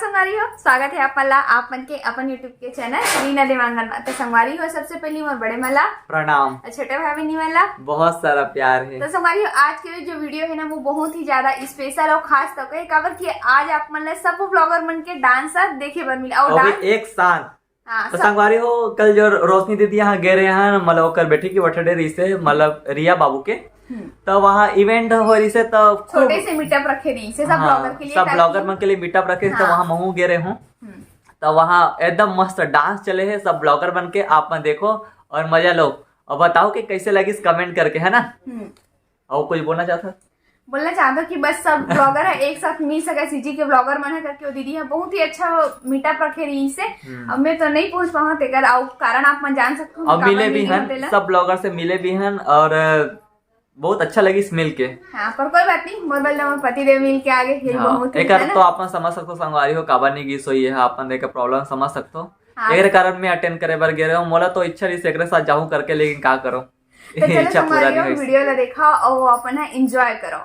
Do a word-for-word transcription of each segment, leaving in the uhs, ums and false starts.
संगवारी हो, स्वागत है आप मन ला, आप मन के अपन YouTube के चैनल रीना देवांगन मा। तो संगवारी हो, सबसे पहली मोर बड़े मन ला प्रणाम। और छोटे भाई बहिनी मन ला बहुत सारा प्यार है। तो संगवारी हो, आज के जो वीडियो है ना, वो बहुत ही ज्यादा स्पेशल और खास तौर पे, काबर कि आज आप मन ला सब ब्लॉगर मन के डांस देखे बर मिला। और और भी डांस एक साथ। हाँ, तो सब संगवारी हो, कल जो रोशनी दीदी यहाँ गए रहे हैं, मतलब ओकर बेटी की बर्थडे रही से, मतलब रिया बाबू के, हम्म। तो वहाँ इवेंट हो रही से, तो खूब छोटे से मीटअप रखे रही से सब हाँ, ब्लॉगर के लिए, सब ताकि ब्लॉगर मन के लिए मीटअप रखे से, तो हाँ। वहाँ महू गए रहे हूँ। हम्म। तो वहाँ एकदम मस्त डांस चले है, सब ब्लॉगर मन के आप मन देखो और मजा लो और बताओ कि कैसे लगिस कमेंट करके, है ना? हम्म। और कुछ बोलना चाहता? बोलना चाहता हूँ कि बस सब ब्लॉगर है एक साथ मिल सके, सीजी के ब्लॉगर मन है करके वो दीदी है बहुत ही अच्छा मीटअप रखे रही से। हम्म। अब मैं तो नहीं पहुंच पाऊँ तेकर, और कारण आप मन जान सकते हो, और काबर मिले भी नहीं हन, होते ला। सब ब्लॉगर से मिले भी हन और बहुत अच्छा लगिस मिल के। हाँ, पर कोई बात नहीं, मोर बल मोर पति देव मिल के आगे, ये हाँ, बहुत ही एकर है ना। तो आप मन समझ सकते हो संगवारी हो, काबर नहीं गिस होई है, आप मन एकर प्रॉब्लम समझ सकते हो। हाँ। एकर कारण मैं अटेंड करे बर गे रहे हूँ, मोला तो इच्छा रही से एकरे साथ जाऊँ करके, लेकिन का करूँ, तो चलो इच्छा पूरा संगवारी नहीं हो, होई। वीडियो ला देखा और अपन है एंजॉय करो।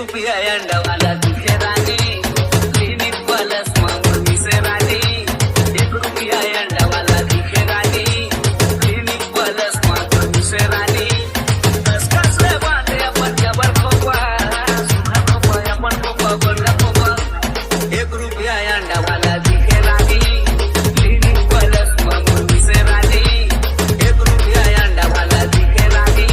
रुपया अंडा वाला दिखे रानी, क्लिनिक प्लस मांगो से रानी। एक रुपया अंडा वाला दिखे रानी, क्लिनिक प्लस मांगो से रानी। दस का से बाटे अपन जबर खोपा, सुना खोपा, अपन खोपा, बंदा खोपा। एक रुपया अंडा वाला दिखे रानी, क्लिनिक प्लस मांगो से रानी। एक रुपया अंडा वाला दिखे रानी।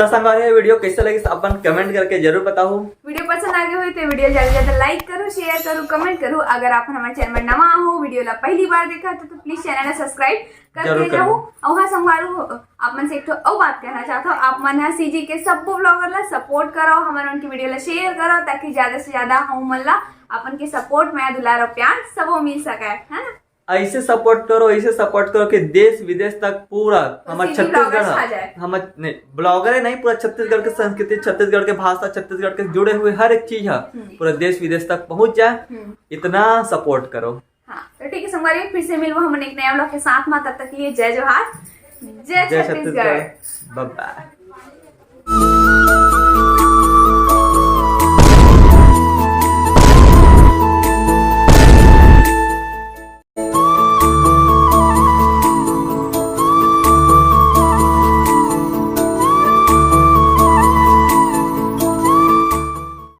तो संगवारी, ये वीडियो कैसे लगी, अपन कमेंट करके जरूर बताओ। वीडियो पसंद आ गए हुए तो वीडियो ज्यादा से ज्यादा लाइक करो, शेयर करो, कमेंट करो। अगर आप हमारे चैनल में नवा हो, वीडियो ला पहली बार देखा तो, तो प्लीज चैनल ला सब्सक्राइब करके जरूर करो। जाओ। और हाँ संगवारी हो, आप मन से एक ठो और बात कहना चाहता हूँ, आप मन हा सीजी के सब्बो ब्लॉगर ला सपोर्ट करो, हमारे उनकी वीडियो ला शेयर करो, ताकि ज्यादा से ज्यादा हम मन ला अपन के सपोर्ट, मया दुलार और प्यार सबो मिल सके, है ना? ऐसे सपोर्ट करो, ऐसे सपोर्ट करो कि देश विदेश तक पूरा हमारे सीजी छत्तीसगढ़ ब्लॉगर्स हा, आ जाए। हम नहीं ब्लॉगर है नहीं, पूरा छत्तीसगढ़ के संस्कृति, छत्तीसगढ़ के भाषा, छत्तीसगढ़ के जुड़े हुए हर एक चीज है, हम्म। पूरा देश विदेश तक पहुंच जाए। हम्म। इतना सपोर्ट करो। हाँ, तो ठीक है संगवारी, फिर से मिलबो हमन एक नया ब्लॉग के साथ में। तब तक के लिए जय जोहार, जय जय छत्तीसगढ़। छत्तीसगढ़। बाय बाय।